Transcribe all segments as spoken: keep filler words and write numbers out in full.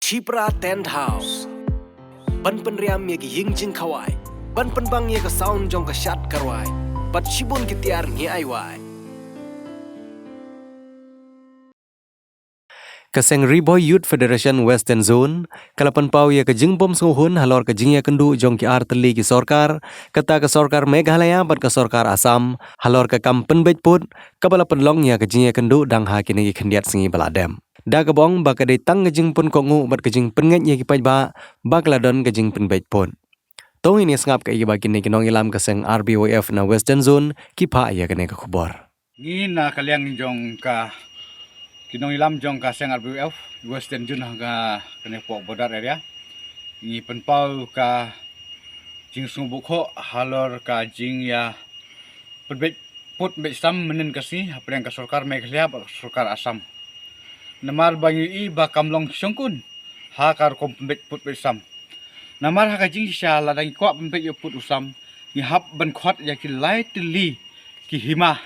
Chipra Tent House. Ban pynriam ïa ki ïing jingkhawai, ban pynbang ïa ka sound jong ka shad ka rwai, bad shibun ki tiar ngi ai wai. Ka seng Ri Bhoi Youth Federation Western Zone ka la pynpaw ïa ka jingbym sngewhun halor ka jingïakynduh jong ki artylli ki sorkar, kata ka sorkar Meghalaya bad ka sorkar Assam, halor ka kam pynbeit pud kaba la pynlong ïa ka jingïakynduh dang ha kine ki khyndiat sngi ba la dep. Da kaba ong ba ka dei tang ka jingpynkohnguh bad ka jingpynngeit ïa ki paidbah ba ka la don ka jingpynbeit pud. To ngin ïa sngap kaei kaba kine ki nongïalam ka seng R B Y F na Western Zone ki phah ïa kane ka khubor. Ngi na ka liang jong ka, ki nongïalam jong ka seng R B Y F Western Zone ha ka, kane hapoh border area, ngi pynpaw ka jingsngewbha halor ka jingïa pynbeit pud pynbeit sam mynhynnin ka sngi hapdeng ka sorkar Meghalaya bad ka sorkar Assam. Namar ba ngi ïohi ba kam long shongkun ha ka rukom pynbeit pud pynbeit sam. Namar ha ka jingshisha lada ngi kwah pynbeit ïa u pud u sam, ngi hap ban khot ïa ki lai tylli ki hima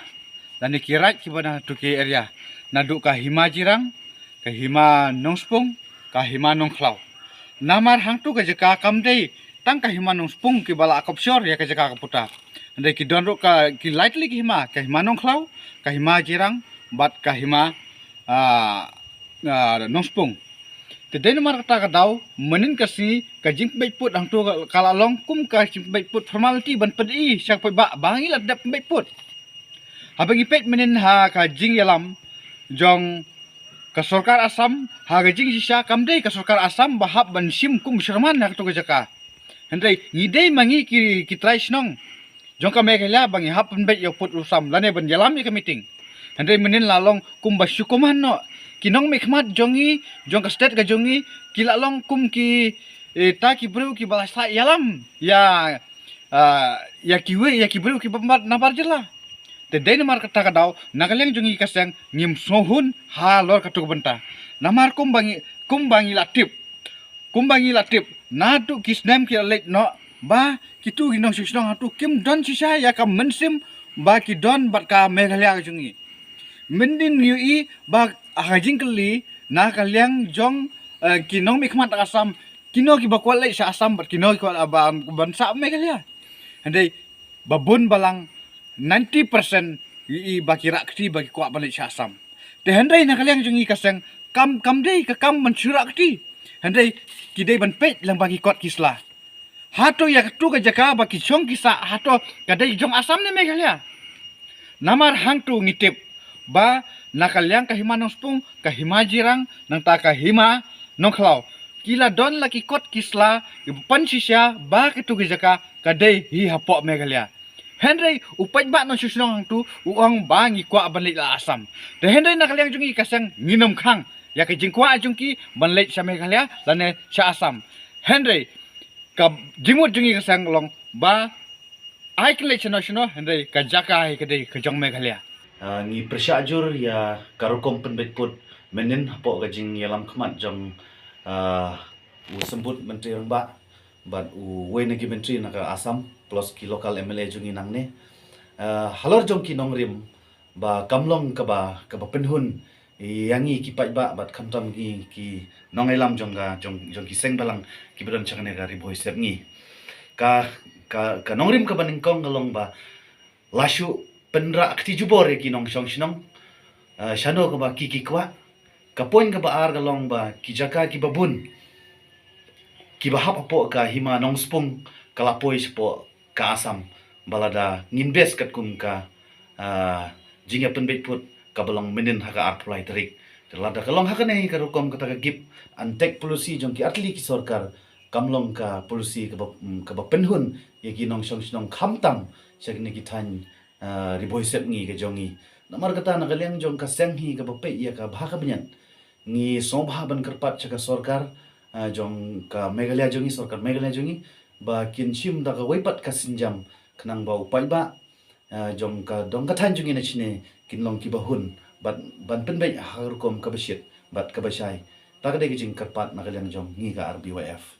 lane ki raid kiba na hato ki area, naduh ka hima Jirang, ka hima Nongspung, ka hima Nongkhlaw. Namar hangto ka jaka kam dei tang ka hima Nongspung kiba la akop shor ïa ka jaka ka puta. Hynrei ki don ruh ka, ki lai tylli ki hima, ka hima Nongkhlaw, ka hima Jirang bad ka hima, ah, ah, Nongspung. Te dei namar kata ka daw mynhynnin ka sngi ka jingpynbeit pud hangto ka, ka la long kum ka jingpynbeit pud formality ban pyni sha ki paidbah ba ngi la dep pynbeit pud. Haba ngi peit mynhynnin ha ka jingïalam jong ka sorkar Assam, ha ka jingshisha kam dei ka sorkar Assam ba hap ban shim kum u chairman ha kato ka jaka. Hynrei ngi dei ma ngi ki, ki trai shnong jong ka Meghalaya ba ngi hap pynbeit ïa u pud u sam lane ban ïalam ïa ka meeting. Hynrei mynhynnin la long kumba shu kumno ki nongmihkhmat jong ngi, jong ka state ka jong ngi, ki la long kum ki, eh, ta ki briew kiba la sah ïalam ïa, ah, ïa kiwei, ïa ki briew kiba mat nabar jylla. Te dei namar kata ka daw na ka liang jong ngi ka seng ngim sngewhun halor kato ka bynta. Namar kumba ngi, kumba ngi la tip, kumba ngi la tip naduh ki snem ki la leit noh ba kito ki nongshong shnong hato kim don shisha ïa ka mynsiem ba ki don bad ka Meghalaya ka jong ngi. Mynhynnin ngi ïohi ba ha ka jingkylli na ka liang jong, eh, ki nongmihkhmat Assam, kino kiba kwah leit sha Assam bad kino kiba kwah ban sah Meghalaya. Hynrei ba bun balang ninety percent ïohi ba ki rah kti ba ki kwah ban leit sha Assam. Te hynrei na ka liang jong ngi ka seng kam, kam dei ka kam ban shu rah kti. Hynrei ki dei ban peit lang ba ki kot ki sla. Hato ïa kato ka jaka ba ki shong ki sah hato ka dei jong Assam ne Meghalaya? Namar hangto ngi tip ba na ka liang ka hima Nongspung, ka hima Jirang, nangta ka hima Nongkhlaw, ki la don la ki kot ki sla kiba pynshisha ba kato ka jaka ka dei hi hapoh Meghalaya. Hynrei u paidbah nongshong shnong hangto u ong ba ngi kwah ban leit la Assam. Te hynrei na ka liang jong ngi ka seng ngin ym khang ïa ka jingkwah jong ki ban leit sha Meghalaya lane sha Assam. Hynrei ka jingmut jong ngi ka seng long ba ai kin leit shano shano hynrei ka jaka hi ka dei ka jong Meghalaya. Ah, ngi pyrshah jur ïa ka rukom pynbeit pud mynhynnin hapoh ka jingïalam khmat jong, ah, u Symbud Myntri Rangbah bad uwei na ki myntri na ka Assam plus ki local M L A jong ngi nangne. Ah, halor jong ki nongrim ba kam long kaba, kaba pynhun ïa ngi ki paidbah bad khamtam ngi ki nongïalam jong ka, jong, jong ki seng balang kiba don sha kane ka Ri Bhoi Sepngi. Ka, ka, ka nongrim kaba nyngkong ka long ba la shu pynrah kti jubor ïa ki nongshong shnong, eh, shano kaba ki, ki kwah. Ka point kaba ar ka long ba ki jaka kiba bun kiba hap hapoh ka hima Nongspung ka la poi shapoh ka Assam, ba lada ngin bes katkum ka, ah, jingïapynbeit pud kaba long mynhynnin ha ka arphew lai tarik. Te lada ka long ha kane ka rukom kata ka give and take policy jong ki artylli ki sorkar, kam long ka policy kaba, mm, kaba pynhun ïa ki nongshong shnong khamtam sha kine ki thaiñ, ah, Ri Bhoi Sepngi ka jong ngi. Namar kata na ka liang jong ka seng hi kaba peit ïa ka bha ka bniat, ngi sngewbha ban kyrpad sha ka sorkar, ah, jong ka Meghalaya jong ngi, sorkar Meghalaya jong ngi, ba kin shim da kawei pat ka sienjam khnang ba u paidbah, ah, jong ka dong ka thaiñ jong ngi na shane kin long kiba hun bad ban pynbeit ha ka rukom kaba shit bad kaba shai. Ta ka dei ka jingkyrpad na ka liang jong ngi ka R B Y F.